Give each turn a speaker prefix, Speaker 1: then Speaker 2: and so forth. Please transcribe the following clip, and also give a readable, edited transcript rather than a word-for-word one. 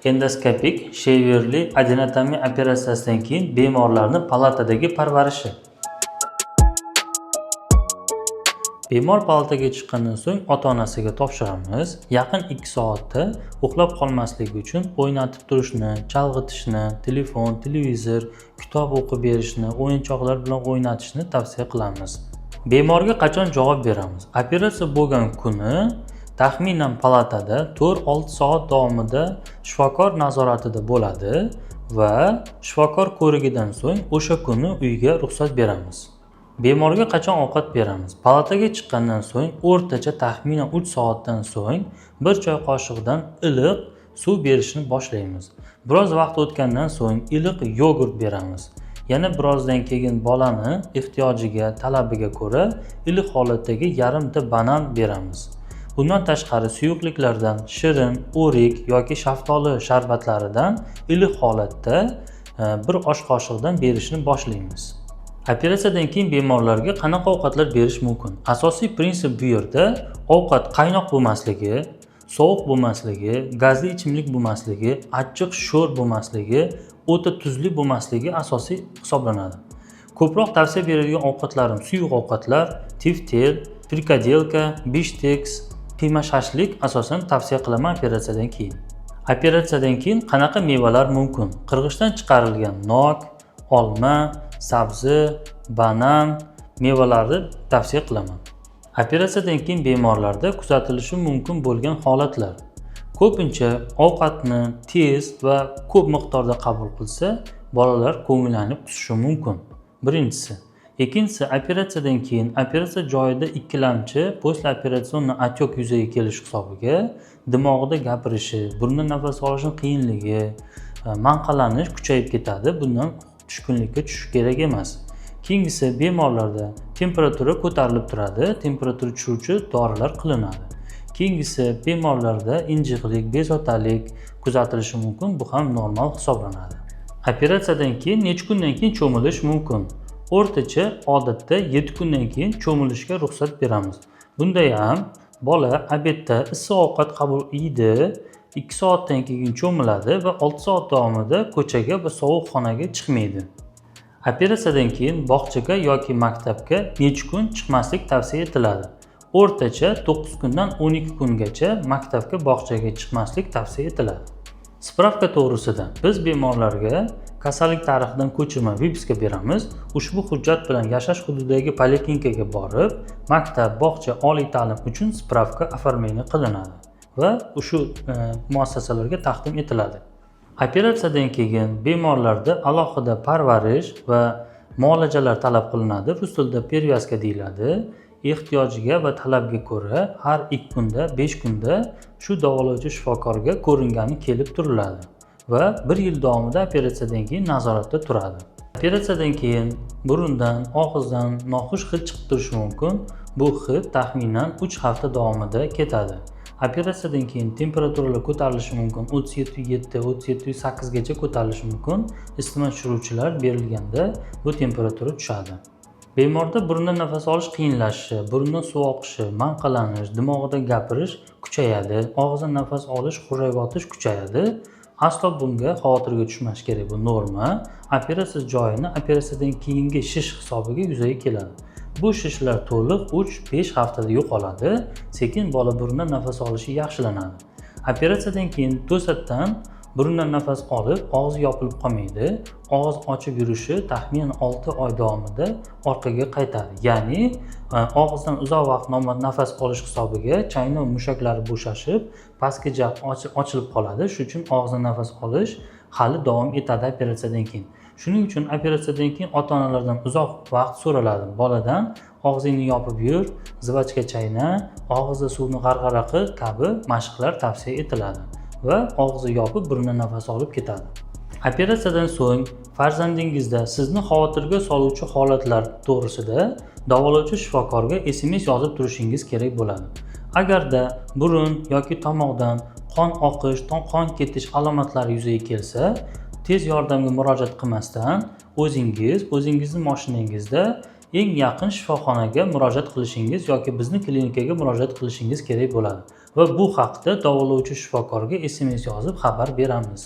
Speaker 1: Endoskopik sheverli adenotomiya operatsiyasidan keyin bemorlarni palatadagi parvarishi. Bemor palataga chiqqandan so'ng ota-onasiga topshiramiz. Yaqin 2 soatda uxlab qolmasligi uchun o'ynatib turishni, chalg'itishni, telefon, televizor, kitob o'qib berishni, o'yinchoqlar bilan o'ynatishni tavsiya qilamiz. Bemorga qachon javob beramiz? Operatsiya bo'lgan kuni taxminan palatada 4-6 soat davomida shifokor nazoratida bo'ladi va shifokor ko'rigidan so'ng o'sha kuni uyga ruxsat beramiz. Bemorga qachon ovqat beramiz? Palataga chiqqandan so'ng o'rtacha taxminan 3 soatdan so'ng 1 choy qoshiqdan iliq suv berishni boshlaymiz. Biroz vaqt o'tgandan so'ng iliq yogurt beramiz. Yana birozdan keyin bolani ehtiyojiga, talabiga ko'ra iliq holatdagi yarimta banan beramiz. Bundan tashqari suyuqliklardan shirin, o'rik yoki shaftoli sharbatlaridan iliq holatda 1 osh qoshiqdan berishni boshlaymiz. Operatsiyadan keyin bemorlarga qanaqa ovqatlar berish mumkin? Asosiy prinsip bu yerda ovqat qaynoq bo'lmasligi, sovuq bo'lmasligi, gazli ichimlik bo'lmasligi, achchiq sho'r bo'lmasligi, o'ta tuzli bo'lmasligi asosiy hisoblanadi. Ko'proq tavsiya beradigan ovqatlarim suyuq ovqatlar, tiftel, frikadelka, bishteks, qiyma shashlik asosan tavsiya qilaman operatsiyadan keyin. Operatsiyadan keyin qanaqa mevalar mumkin? Qirg'ichdan chiqarilgan nok, olma, sabzi, banan mevalarni tavsiya qilaman. Operatsiyadan keyin bemorlarda kuzatilishi mumkin bo'lgan holatlar. Ko'pincha ovqatni tez va ko'p miqdorda qabul qilsa, bolalar ko'ngillanib qusishi mumkin. Birinchisi. Ikkinchisi, operatsiyadan keyin operatsiya joyida ikkilamchi posloperatsionniy отек yuzaga kelish hisobiga dimog'ida gapirishi, burundan nafas olishning qiyinligi, manqalanish kuchayib ketadi. Bundan tushkunlikka tushish kerak emas. Keyingisi, bemorlarda temperatura ko'tarilib turadi, temperatura tushiruvchi dorilar qilinadi. Keyingisi, bemorlarda injiqlik, bezovtalik kuzatilishi mumkin, bu ham normal hisoblanadi. Operatsiyadan keyin necha kundan keyin cho'milish mumkin? O'rtacha odatda 7 kundan keyin cho'milishga ruxsat beramiz. Bunda ham bola obedda issiq ovqat qabul yeydi, 2 soatdan keyin cho'miladi va 6 soat davomida ko'chaga va sovuq xonaga chiqmaydi. Operatsiyadan keyin bog'chaga yoki maktabga necha kun chiqmaslik tavsiya etiladi? O'rtacha 9 kundan 12 kungacha maktabga, bog'chaga chiqmaslik tavsiya etiladi. Spravka to'g'risida biz bemorlarga kasallik tarixidan ko'chirma выписка beramiz. Ushbu hujjat bilan yashash hududidagi poliklinikaga borib, maktab, bog'cha, oliy ta'lim uchun spravka оформление qilinadi va shu muassasalarga taqdim etiladi. Operatsiyadan keyin bemorlarda alohida parvarish va muolajalar talab qilinadi. Rus tilida перевязка deyiladi. Ehtiyojiga va talabga ko'ra har 2 kunda, 5 kunda shu davolovchi shifokorga ko'ringani kelib turiladi va 1 yil davomida operatsiyadan keyin nazoratda turadi. Operatsiyadan keyin burundan, og'izdan noxush hid chiqib turishi mumkin. Bu hid taxminan 3 hafta davomida ketadi. Operatsiyadan keyin temperaturalar ko'tarilishi mumkin. 37,7, 37,8 gacha ko'tarilishi mumkin. Isitma tushiruvchilar berilganda bu temperatura tushadi. Bemorda burundan nafas olish qiyinlashishi, burundan suv oqishi, manqalanish, dimog'ida gapirish kuchayadi, og'izdan nafas olish, xurrak otish kuchayadi. Aslo bunga xavotirga tushmas kerak, bu norma. Operatsiya joyini operatsiyadan keyingi shish hisobiga yuzaga keladi. Bu shishlar to'liq 3-5 haftada yo'qoladi. Sekin bola burundan nafas olishi yaxshilanadi. Operatsiyadan keyin to'satdan burundan nafas olib, og'zi yopilib qolmaydi. Og'iz ochib yurishi taxminan 6 oy davomida orqaga qaytadi. Ya'ni og'izdan uzoq vaqt nafas olish hisobiga chaynov mushaklari bo'shashib, pastki jag' ochilib qoladi. Shuning uchun og'izdan nafas olish hali davom etadi operatsiyadan keyin. Shuning uchun operatsiyadan keyin ota-onalardan uzoq vaqt so'raladi. Boladan og'zingni yopib yur, жвачка chayna, og'izda suvni g'arg'ara qil kabi mashqlar tavsiya etiladi va og'zi yopib burundan nafas olib ketadi. Operatsiyadan so'ng farzandingizda sizni xavotirga soluvchi holatlar to'g'risida davolovchi shifokorga SMS yozib turishingiz kerak bo'ladi. Agarda burun yoki tomoqdan qon oqish, qon ketish alomatlari yuzaga kelsa, tez yordamga murojaat qilmasdan o'zingiz, o'zingizni mashinangizda eng yaqin shifoxonaga murojaat qilishingiz yoki bizni klinikaga murojaat qilishingiz kerak bo'ladi. Va bu haqda davolovchi shifokorga SMS yozib xabar beramiz.